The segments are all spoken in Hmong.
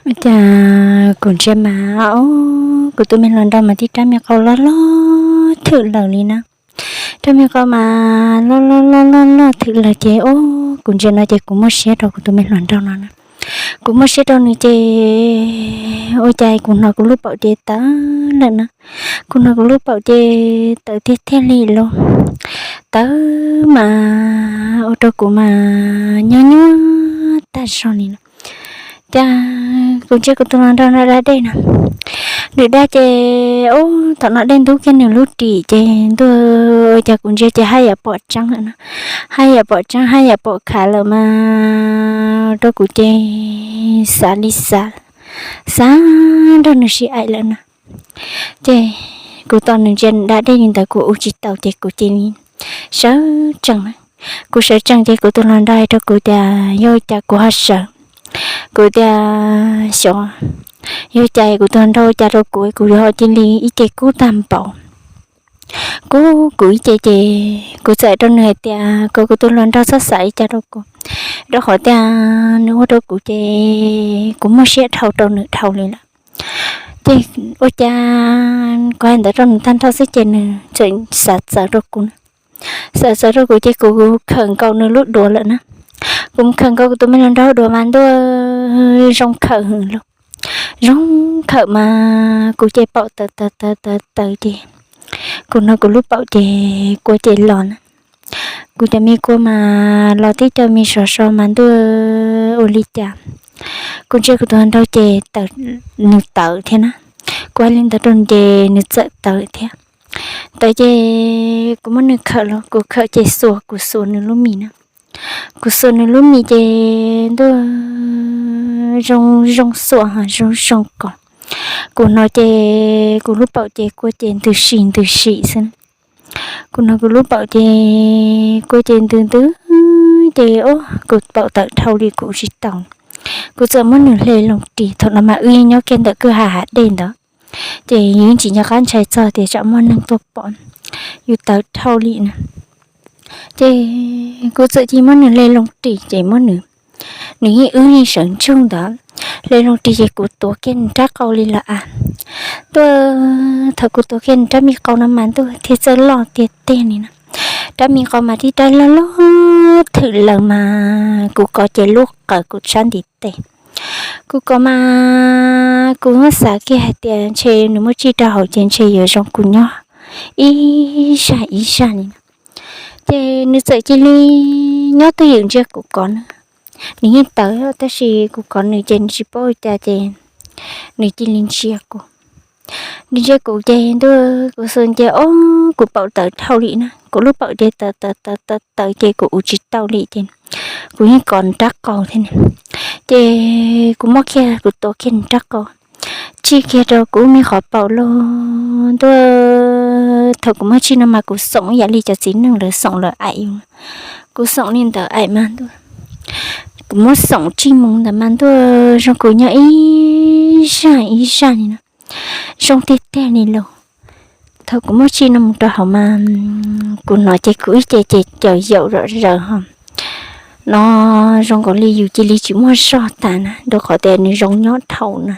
Cas kuv ntsia mas, o, kuv tus me hluas nraug mas tib rab me qau loj loj thwm lawm li na. Rab me qau mas loj loj loj loj loj thwm lawm ces, o, kuv ntsia no ces kuv muaj siab rau kuv tus me hluas nraug no na. Kuv muaj siab rau nws ces ua cas kuv hnov kuv lub paum ces tawv lawm na. Kuv hnov kuv lub paum ces tawv tiag tiag li lauj. Tawv mas ua rau kuv mas nyob nyuaj tag zog li no. Cas kuv ntsia kuv tus hluas nraug no da dej na. Nws da ces, o, thaum no dej ntub kiag nws lub ris ces ntuj, ua cas kuv ntsia ces haj yam pom tseeb lawm na. Haj yam pom tseeb, haj yam pom khav lawm mas rau kuv ces xav li xav, xav nrog nws sib aim lawm na. Ces kuv tos nws ntsia nws da dej li ntawd kuv ua tsis taus ces kuv cia li sawv tsees na. Kuv sawv tsees ces kuv tus hluas nraug hais rau kuv tias yog cas kuv ho sawv. Kuv tias xyov, yog cas kuv tus hluas nraug ua cas rau kuv, kuv yuav ho cia li ib ce kub tag npaum. Kub kuv ib ce ces kuv txawm hais rau nws hais tias kom kuv tus hluas nraug txhob xav li cas rau kuv, rau qhov tias nws ua rau kuv ces kuv muaj siab dhau rau nws dhau li lawm. Ces ua cas kuv hais ntawd rau nws tag nrho xwb ces nws txawm xav txawv rau kuv na. Xav txawv rau kuv ces kuv khawm nkaus nws lub duav lawm na. Kuv khawm nkaus kuv tus me hluas nraug duav mas ntuj, zoo khawm hwv lauj. Zoo khawm mas kuv ces paum tawv tawv tawv tawv tawv ces kuv hnov kuv lub paum ces kua ces los na. Kuv cov me kua mas los tib co me sov so mas ntuj, ua li cas. Kuv ntsia kuv tus hluas nraug ces nws tawv thiab na. Kuv hais li ntawd rau nws ces nws txawm tawv thiab. Tawv ces kuv muab nws khawm los kuv khawm ces xuas, kuv xuas nws lub mis na. Kuv xuas nws lub mis ces ntuj, zoo zoo xuas ha zoo zoo kos. Kuv hnov ces kuv lub paum ces kua ces ntws sim ntws sim xwb na. Kuv hnov kuv lub paum ces kua ces ntws ntws ces, o, kuv paum tawv dhau li kuv ua tsis taus. Kuv txawm muab nws hle loo ris, thaum no mas wb nyob kiag ntawm kwj ha hav dej ntawd, ces yus tsis nco qab ntshai txog tias tsam muaj neeg tuaj pom, yus tawv dhau li na. Ces kuv txawm cia muab nws hle loo ris ces muab nws, nws yeej wb yeej sawv ntsug ntawd, hle loo ris ces kuv tuav kiag nws rab qau li lawm a. Ntuj, thaum kuv tuav kiag nws rab me qau no mas ntuj thiaj txawj loj tiag tiag li na. Rab me qau mas tib rab loj loj thwm lawm mas kuv kov ces lub qawm kuv sab ntiv tes. Kuv kov mas kuv muab xav kiag hais tias ntshe nws muab tsij rau hauv ces ntshe yuav zoo kuv nyob ib zaj ib zaj li na. Ces nws txawm cia li nyob twj ywm ntsia kuv kov na. Nws yeej tawv tab sis kuv kov nws ces nws tsis paub ua cas ces nws cia li ntsia kuv. Nws ntsia kuv ces ntuj, kuv xuas ntsia, o, kuv paum tawv dhau li na, kuv lub paum ces tawv tawv tawv tawv tawv ces kuv ua tsis tau li ces kuv yeej kov nws rab qau thiab na. Ces kuv muab kiag kuv tuav kiag nws rab qau, tsij kiag rau kuv me qhov paum lauj. Ntuj, thaum kuv muab tsij no mas kuv xoom ib yam li cov txiv neej lawv xoom lawv aim yus. Kuv xoom li ntawd aim mas ntuj, kuv muab xoom tsij mus ntawd mas ntuj, zoo kuv nyob ib zaj ib zaj li no, zoo tiag tiag li lauj. Thaum kuv muab tsij no mus rau hauv mas kuv hnov ces kuv ib ce ces caws yaum zom zaws ho no, zoo nkaus li yus cia li tsis muaj zog tas na, rau qhov tias nws zoo nyob dhau na.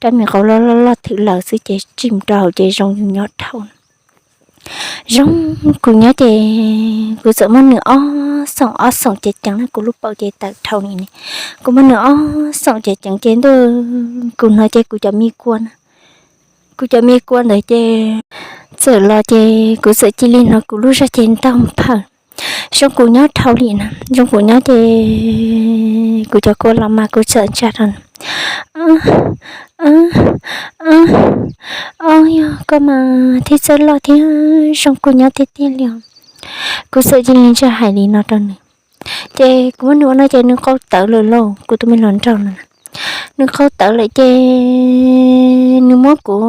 Rab me qau loj loj loj thwm lawm xwb ces tsij mus rau hauv ces zoo yus nyob dhau. Zoo kuv nyob ces kuv txawm muab nws ob xoom ob xoom ceev ceev na, kuv lub paum ces tawv dhau li ne. Kuv muab nws ob xoom ceev ceev ces ntuj, kuv hnov ces kuv cov me kua na, kuv cov me kua ntawd ces txawm los ces kuv txawm cia li hnov kuv lub zog ces ntaug nphawm. Zoo kuv nyob dhau li na, zoo kuv nyob ces kuv cov kua los mas kuv txawm ntsa rau nws, o, yog koj mas thiaj txawj loj thiab zoo kuv nyob tiag tiag li os. Kuv txawm cia li ntsa hais li no rau nws. Ces kuv muab nws ua no ces nws qau tawv lawm lauj, kuv tus me hluas nraug no. Nws qau tawv lawm ces nws muab kuv,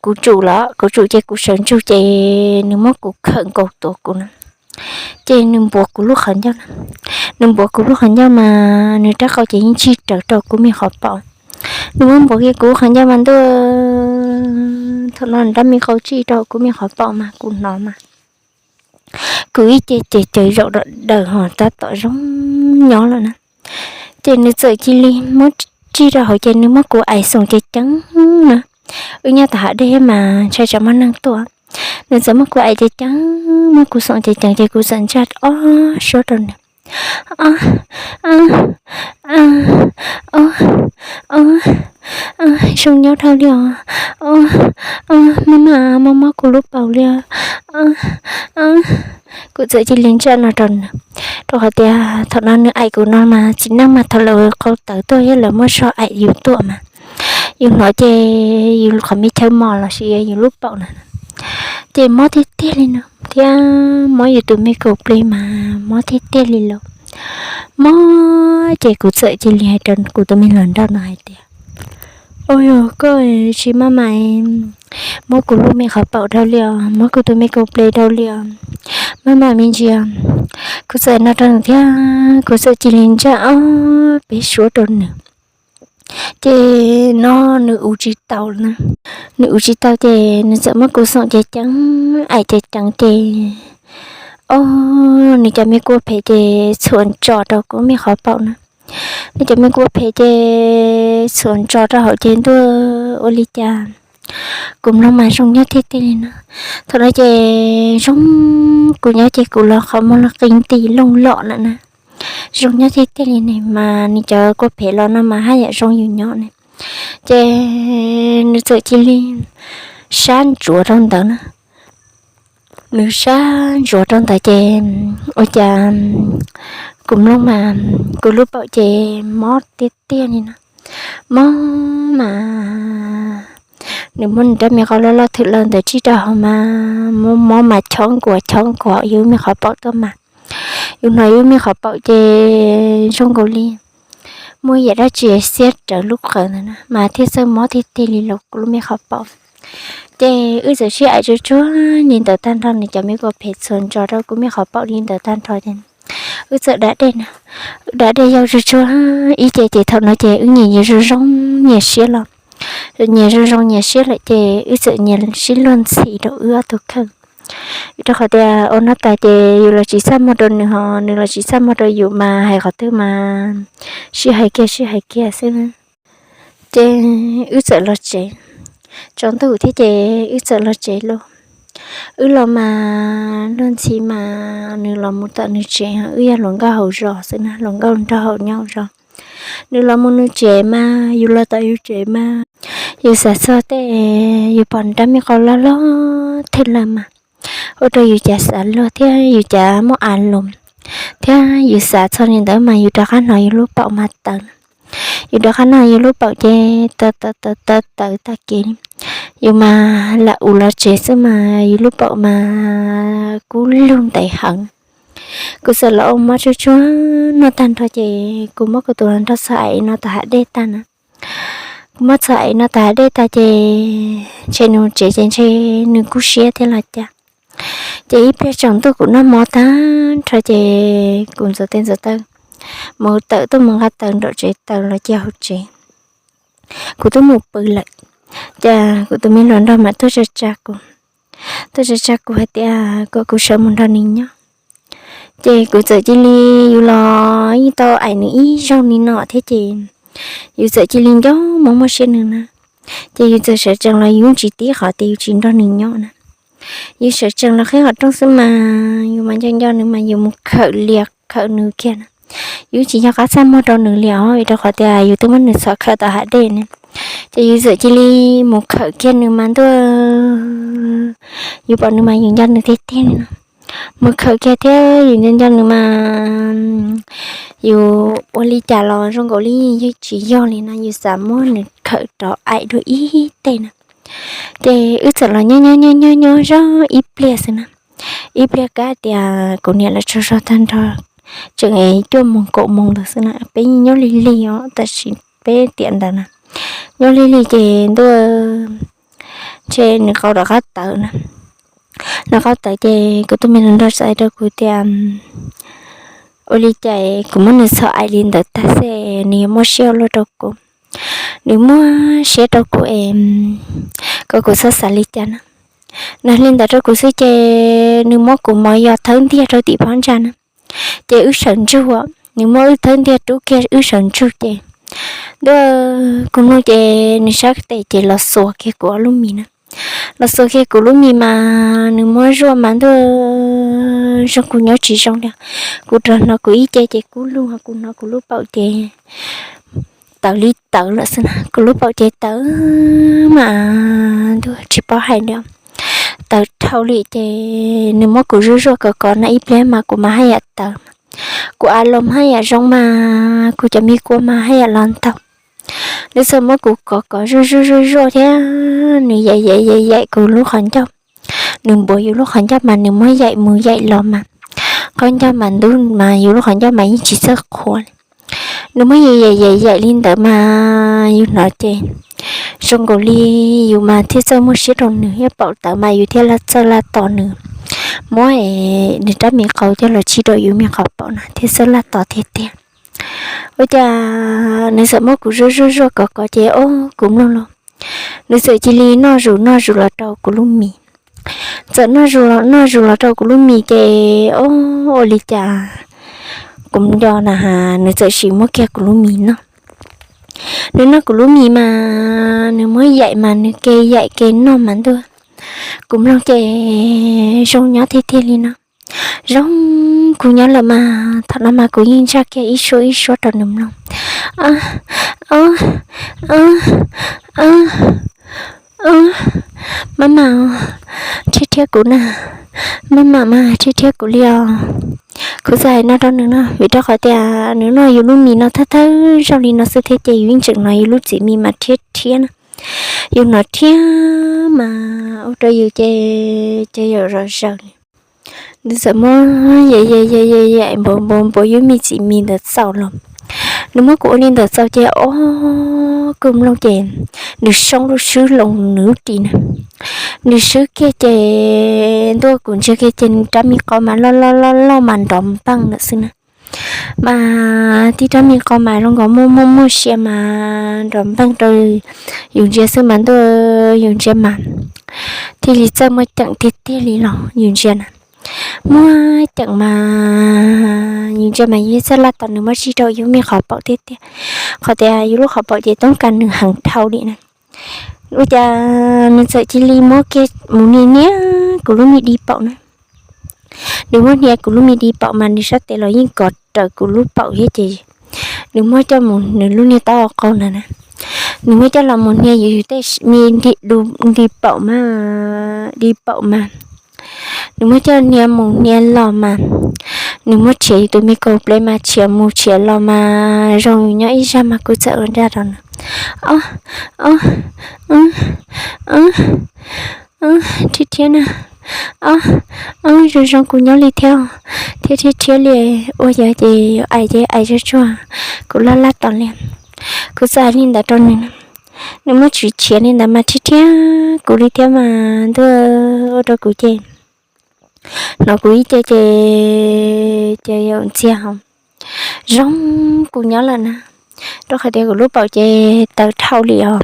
kuv tsum los kuv tsum ces kuv sawv ntsug ces nws muab kuv khawm nkaus tuav kuv na. Ces nws npuav kuv lub qhov ncauj na. Nws npuav kuv lub qhov ncauj mas nws rab qau ces yeej tsij rawv rau kuv me qhov paum. Nws muab npuav kiag kuv lub qhov ncauj mas ntuj, thaum no nws rab me qau tsij rau kuv me qhov paum mas kuv hnov mas kuv ib ce ces caws zaum daws ho tab tom zoo nyob lawm na. Ces nws txawm cia li muab tsig rau hauv ces nws muab kuv aim xoom ceev ceev na. Wb nyob tom hav dej mas ntshai tsam muaj neeg tuaj. Nws txawm muab kuv aim ceev ceev, muab kuv xoom ceev ceev ces kuv txawm ntsaj ob suab rau nws. Zoo nyob dhau li os. Maj mam mob mob kuv lub paum li os. Kuv txawm cia li ntsaj no rau nws, rau qhov tias thaum no nws aim kuv no mas txiv neej mas thaum lawv qau tawv tuaj thiab lawv muab zog aim yus tuaj mas yus hnov ces yus qhov me chaw mos los sis yus lub paum na, ces mob tiag tiag li no thiab mob yus tus me kaum plig mas mob tiag tiag li los. Mob ces kuv txawm cia li hais rau kuv tus me hluas nraug no hais tias, Ua yog koj tsis maj mam muab kuv lub me qhov paum dhau li os, muab kuv tus me kaum plig dhau li os, maj mam me ntsis. Kuv txawm no rau nws thiab kuv txawm cia li ntsaj ob peb suab rau nws. Ces no nws ua tsis tau na, nws ua tsis tau ces nws txawm muab kuv xoom ceev ceev, aim ceev ceev ces, o, nws cov me kua phem ces txhuam ntsos rau kuv me qhov paum na. Nws cov me kua phem ces txhuam ntsos rau hauv ces ntuj, ua li cas kuv mloog mas zoo nyob tiag tiag li no. Thaum no ces zoo, kuv nyob ces kuv los qhov muag los qi nti looj lom lawm na. Zoo nyob tiag tiag li ne mas nws cov kua phem los no mas haj yam zoo yus nyob ne. Ces nws txawm cia li sab ntsuav rau ntawd na. Nws sab ntsuav rau ntawd ces ua cas kuv mloog mas kuv lub paum ces mob tiag tiag li no. Mob mas nws muab nws rab me qau loj loj thwm laws ntawd tsig rau hauv mas mob mas chob nkuas chob nkuas yus me qhov paum tuaj mas. Yus hnov yus me qhov paum ces zoo nkaus li muaj yam dab tsi xiab rawv lub qawv ntawd na mas thiaj txawj mob tiag tiag li los kuv lub me qhov paum. Ces wb txawm sib aim tsuag tsuag li ntawd tag nrho, nws cov me kua phem txhuam ntsos rau kuv me qhov paum li ntawd tag nrho ces wb txawm da dej na. Wb da dej yau tsuag tsuag ib ce ces thaum no ces wb nyias zoo zoo nyias siab los, nyias zoo zoo nyias siab lawm ces wb txawm nyias sib luag ntxhi rau wb ob tug kheej. Vim rau qhov tias ua no tas ces yus los tsis txaj muag rau nws ho nws los tsis txaj muag rau yus mas hais qhov twg mas sib hais kiag sib hais kiag xwb na. Ces wb txawm los tsev, tsaus ntuj thiab ces wb txawm los tsev lauj. Wb los mas luag ntxhi mas nws los mus tom nws tsev, wb yog hluas nkauj hauv zos xwb na, hluas nkauj nraug hauv nyob hauv zos. Nws los mus nws tsev mas yus los tom yus tsev mas yus xav txog tej, yus pom nws rab me qau loj loj thwm laws mas ua rau yus cas xav luag thiab yus cas muaj a loos, thiab yus xav txog li ntawd mas yus rov qab hnov yus lub paum mas tawv. Yus rov qab hnov yus lub paum ces tawv tawv tawv tawv tawv tag kev li. Yus mas lam ua los tsev xwb mas yus lub paum mas kub lug ntev heev. Kuv txawm los ua mob tsuag tsuag no tag nrho ces kuv muab kuv tus hluas nraug txhos aim no tom hav dej tag na. Kuv muab txhos aim no tom hav dej tag ces ntshe nws tsev ces ntshe nws kub siab thiab los cas. Ces ib pliag tsaus ntuj kuv noj mov tag nrho ces kuv ntxuav tes ntxuav taw mus tawm tuaj mus nqa taws nraum tsev taws los cia hauv tsev. Kuv twb mus pw lawm, ces kuv tus me hluas nraug mam tuaj tsa tsa kuv, tuaj tsa tsa kuv hais tias kom kuv sawv mus nrog nws nyob. Ces kuv txawm cia li, yus los yeej tau aim nws ib zaug li no thiab ces yus txawm cia li nco mus muaj siab nws na. Ces yus txawm sawv tsees los yus tsis tib qhov tias yus tsis nrog nws nyob na. Yus sawv tsees los qhib qhov rooj xwb mas yus mas nco nco nws mas yus mus khawm lias khawm nws kiag na. Yus tsis nco qab txaj muag rau nws li os, vim rau qhov tias yus twb muab nws txhos khawm tom hav dej ne. Ces yus txawm cia li mus khawm kiag nws mas ntuj, yus pom nws mas yus nco nws tiag tiag li no. Mus khawm kiag thiab yus nco nco nws mas yus ua li cas los zoo nkaus li yeej tsis yog li no, yus xav muab nws khawm rov aim dua ib teg na. Ces wb txawm los nyob nyob nyob nyob nyob zog ib pliag xwb na. Ib pliag kab tias kuv niam lawv tsaug zog tag nrho, tseem cuaj moos kaum moos ntawd xwb na, peb nyob lig lig os, tab sis peb tiam ntawd na, nyob lig lig ces ntuj, ntshe nws qau rov qab tawv na. Nws qau tawv ces kuv tus me hluas nraug txawm hais rau kuv tias, ua li cas kuv muab nws txhos aim li ntawd tag xwb nws yuav muaj siab ua luaj rau kuv. Nws muaj siab rau kuv es kom kuv txhob xav li cas na. Nws li ntawd rau kuv xwb ces nws muab kuv mos yos thawb ntiag rau tim phab ntsa na. Ces wb sawv ntsug, nws muab wb thawb ntiag rub kiag wb sawv ntsug ces Ntuj, kuv mloog ces nws sab tes ces los xuas kiag kuv ob lub mis na. Los xuas kiag kuv lub mis mas nws muab zuaj mas ntuj, zoo kuv nyob tsis zoo li. Kuv rov hnov kuv ib ce ces kub lug, kuv hnov kuv lub paum ces tawv li tawv lawm xwb na. Kuv lub paum ces tawv mas ntuj tsis paub hais li. Tawv dhau li ces nws muab kuv zuaj zuaj kov kov na ib pliag mas kuv mas haj yam tawv. Kuv a loos haj yam zoo mas kuv cov me kua mas haj yam los ntaug. Nws txawm muab kuv kov kov zuaj zuaj zuaj zuaj thiab nws yaim yaim yaim yaim kuv lub qhov ncauj. Nws npuav yus lub qhov ncauj mas nws muab yaim mus yaim los mas qhov ncauj mas ntub mas yus lub qhov ncauj mas yeej tsis txawj qhuav li. Nws muab yaim yaim yaim yaim li ntawd mas yus hnov ces zoo nkaus li yus mas thiaj txawj muaj siab rau nws, yog paum tawv mas yus thiaj txawj laj tos nws. Muab nws rab me qau coj los tsib rau yus me qhov paum na thiaj txawj laj tos tiag tiag. Ua cas nws txawm muab kuv zuaj zuaj zuaj kov kov ces ob kuv mloog los, nws txawm cia li noj zus noj zus los rau kuv lub mis. Txawm noj zus los noj zus los rau kuv lub mis ces ob ua li cas kuv nco na has nws txawm sim muab kiag kuv lub mis noj. Nws noj kuv lub mis mas nws muab yaim mas nws ke yaim ke noj mas ntuj, kuv mloog ces zoo nyob tiag tiag li no. Zoo kuv nyob lawm mas thaum no mas kuv yeej ntsaj kiag ib suab ib suab rau nws mloog. Mab mam, rhiab rhiab kuv na, mab mam mas rhiab rhiab kuv li os. Kuv txawm hais no rau nws no vim rau qhov tias nws noj yus lub mis no thawj thawj zaug li no xwb thiab ces yus yeej tseem hnov yus lub txiv mis mas rhiab rhiab na. Yus hnov rhiab mas ua rau yus ces ces yam zom zaws li. Nws txawm muab yaim yaim yaim yaim npuav npuav npuav yus me txiv mis ntawd txaus los. Nws muab kuv ua li ntawd txaus ces ob kuv mloog ces nws soob lub swb loo nws lub ris na. Nws swb kiag ces ntuj kuv ntsia kiag ces nws rab me qau mas loj loj loj loj mas nrov npeej lawm xwb na. Mas tib rab me qau mas zoo nkaus muaj muaj muaj sia mas nrov npeej rau yus ntsia xwb mas ntuj, yus ntsia mas thiaj li txawj muaj ceem tiag tiag li los yus ntsia na. Muaj ceem mas yus ntsia mas yus txawj laj tos nws muab tsij rau yus me qhov paum tiag tiag. Qhov tias yus lub qhov paum ces toob kas nws heev dhau li na. Ua cas nws txawm cia li muab kiag mus nias nias kuv lub me di paum na. Nws muab nias kuv lub me di paum mas nws sab tes los yeej kov raws kuv lub paum thiab ces nws muab coj mus nws lub niag taub hau qau ntawd na. Nws muab coj los mus nias yus yus tej me di paum mas, di paum mas. Nws muab coj nias mus nias los mas, nws muab tshiav yus tus me kaus plev mas tshiav mus tshiav los mas zoo yus nyob ib zaj mas kuv txawm ua nraj rau nws. Ob, ob, ob, rhiab rhiab na, ob, ob, zoo zoo kuv nyob li thiab, thiab rhiab rhiab li, ua yog ces ais ces ais tsuag tsuag, kuv laj laj tos li. Kuv txawm hais li ntawd rau nws, nws muab tshiav tshiav li ntawd mas rhiab rhiab kuv li thiab mas ntuj, ua rau kuv ces hnov kuv ib ce ces ces yaum ntxiag hos zoo kuv nyob lawm na, rau qhov tias kuv lub paum ces tawv dhau li os.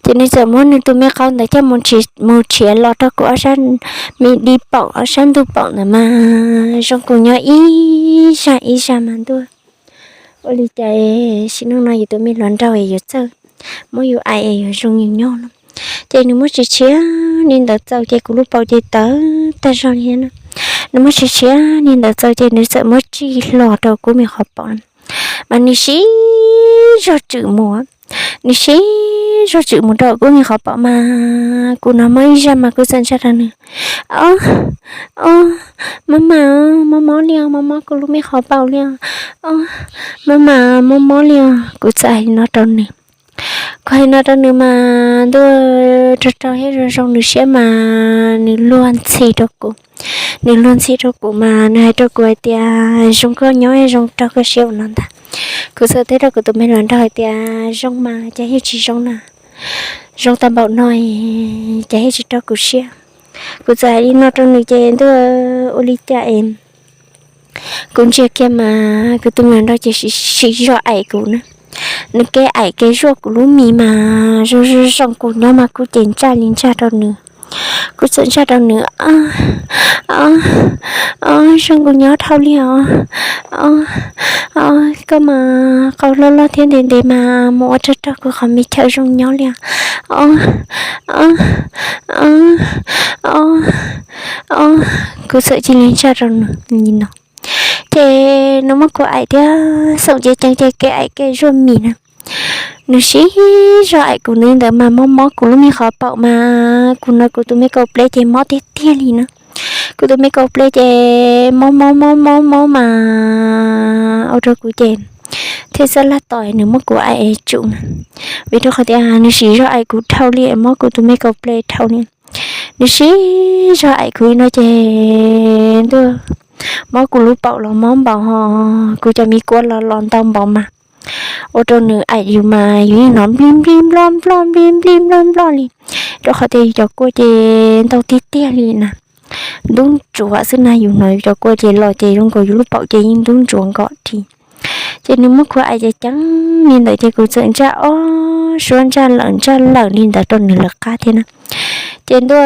Ces nws txawm muab nws tus me qau ntawd coj mus tshiav los rau kuv ob sab me di paum ob sab ntug paum ntawd mas zoo kuv nyob ib zaj ib zaj mas ntuj. Ua li cas sim neej no yus tus me hluas nraug es yuav txawj muab yus ais es yuav zoo yus nyob no. Ces nws muab tshiav tshiav li ntawd txaus ces kuv lub paum ces tawv tag zog li na. Nws muab tshiav tshiav li ntawd txaus ces nws txawm muab tsij hlo rau kuv me qhov paum na. Mas nws siv zog tswm mus, nws siv zog tswm mus rau kuv me qhov paum mas kuv hnov mob ib zaj mas kuv txawm ntsaj rau nws, ob, ob, mab mam, mob mob li os, mob mob kuv lub me qhov paum li os, ob, mab mam, mob mob li os. Kuv txawm hais no rau nws. Kuv hais no rau nws mas ntuj, rau rau thiab zoo zoo nws siab mas nws luag ntxhi rau kuv. Nws luag ntxhi rau kuv mas nws hais rau kuv hais tias zoo koj nyob, zoo raug koj siab ua no ntag. Kuv txawm teb rau kuv tus me hluas nraug hais tias zoo mas cas yeej tsis zoo na, zoo tag npaum no cas yeej tsis raug kuv siab. Kuv txawm hais li no rau nws ces ntuj, ua li cas es kuv ntsia kiag mas kuv tus me hluas nraug ces siv zog aim kuv na. Nws ke aim ke zuaj kuv lub mis mas zoo zoo kuv nyob mas kuv ces ntsaj li ntsaj rau nws. Kuv txawm ntsaj rau nws, o, o, zoo kuv nyob dhau li os. O, koj mas qau loj loj thiab ntev ntev mas mus ua rag rau kuv qhov me chaw zoo nyob li os. O, o, o, o, o, kuv txawm cia li ntsaj rau nws li no. Ces nws muab kuv aim thiab xoom cev ceev ces kev aim kev zuaj mis na. Nws siv zog aim kuv li ntawd mas mob mob kuv lub me qhov paum mas kuv no kuv tus me kaus pleb ces mob tiag tiag li na. Kuv tus me kaus pleb ces mob mob mob mob mob mas ua rau kuv ces thiaj xav laj tom nws muab kuv aim tsum na. Vim rau qhov tias nws siv zog aim kuv dhau li, mob kuv tus me kaus pleb dhau li. Nws siv zog aim kuv li no ces ntuj, mob kuv lub paum los mob npaum ho kuv cov me kua los los ntau npaum mas ua rau nws aim yus mas yus yeej hnov nplij nplij nploj nploj nplij nplij nploj nploj li. Rau qhov tias yus cov kua ces ntau tiag tiag li na. Ntub ntsuav xwb na, yus hnov yus cov kua ces los ces zoo nkaus yus lub paum ces yeej ntub ntsuav nkaus li. Ces nws muab kuv aim ceev ceev li ntawd ces kuv txawm ntsaj ob suab ntsaj lawm ntsaj lawm li ntawd rau nws lawv qab thiab na. Ces ntuj,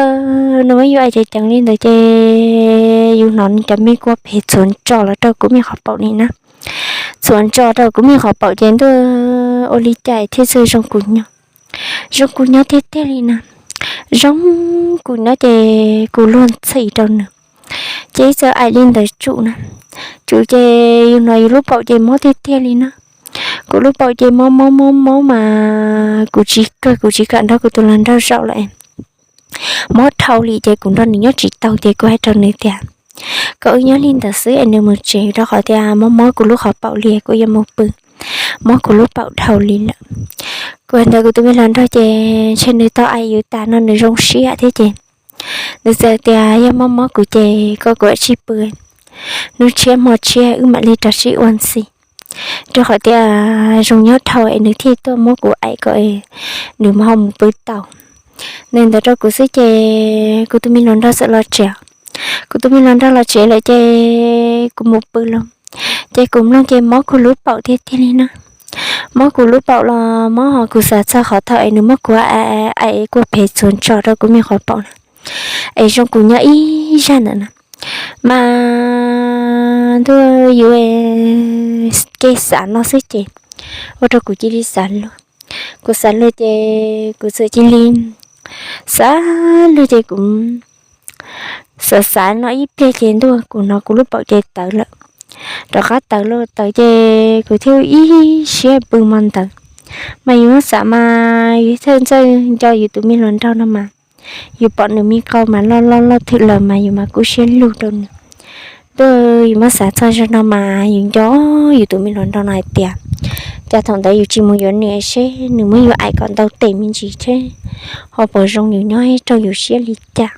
nws muab yus aim ceev ceev li ntawd ces yus hnov nws cov me kua phem txhuav ntsos los rau kuv me qhov paum li na. Txhuav ntsos rau kuv me qhov paum ces ntuj, ua li cas thiaj txawj zoo kuv nyob. Zoo kuv nyob tiag tiag li na. Zoo kuv nyob ces kuv luag ntxhi rau nws. Ces txawm aim li ntawd tsum na. Tsum ces yus hnov yus lub paum ces mob tiag tiag li na. Kuv lub paum ces mob mob mob mob mas kuv tsis kawg, kuv tsis kam nrog kuv tus hluas nraug zaum lawm. Mob dhau li ces kuv nrog nws nyob tsis tau ces kuv hais rau nws tias kom wb nyob li ntawd xwb es nws mus tsev rau qhov tias mob mob kuv lub qhov paum li kuv yuav mus pw. Mob kuv lub paum dhau li lawm. Kuv hais ntawd kuv tus me hluas nraug ces ntshe nws tau aim yus tas no nws zoo siab thiab ces nws txawm tias yog mob mob kuv ces koj kuv tsij pw, hnub tshiab hmo tshiab wb mam li rov sib ua ntxiv. Rau qhov tias zoo nyob dhau es nws thiaj tuaj muab kuv aim kom nws ho mus pw tau. Nws ntawd rau kuv xwb ces kuv tus me hluas nraug txawm los tsev. Kuv tus me hluas nraug los tsev lawm ces kuv mus pw los, ces kuv mloog ces mob kuv lub paum tiag tiag li na. Mob kuv lub paum los mob ho kuv xav txog qhov thaum es nws muab kuv aim kua phem txhuav ntsos rau kuv me qhov paum na, es zoo kuv nyob ib zaj ntawm na. Mas ntuj, yus kev xav no xwb ces ua rau kuv cia li xav luag. Kuv xav luag ces kuv txawm cia li xav luag ces kuv xav xav no ib pliag ces ntuj, kuv hnov kuv lub paum ces tawv lawm. Rov qab tawv lawm, tawv ces kuv thiaj ib siab pw hmo ntawd. Mas yus muab xav mas yus txawj ntxawj nco yus tus me hluas nraug no mas, yus pom nws me qau mas loj loj loj thwm lawm mas yus mas kub siab lug rau nws. Ntuj, yus muab xav txog zog no mas yus nco yus tus me hluas nraug no hais tias cas thaum ntawd yus tsis mus yuav nws seb nws muab yus aim kom ntau tes me ntsis thiab ho puas zoo yus nyob rau yus siab li cas.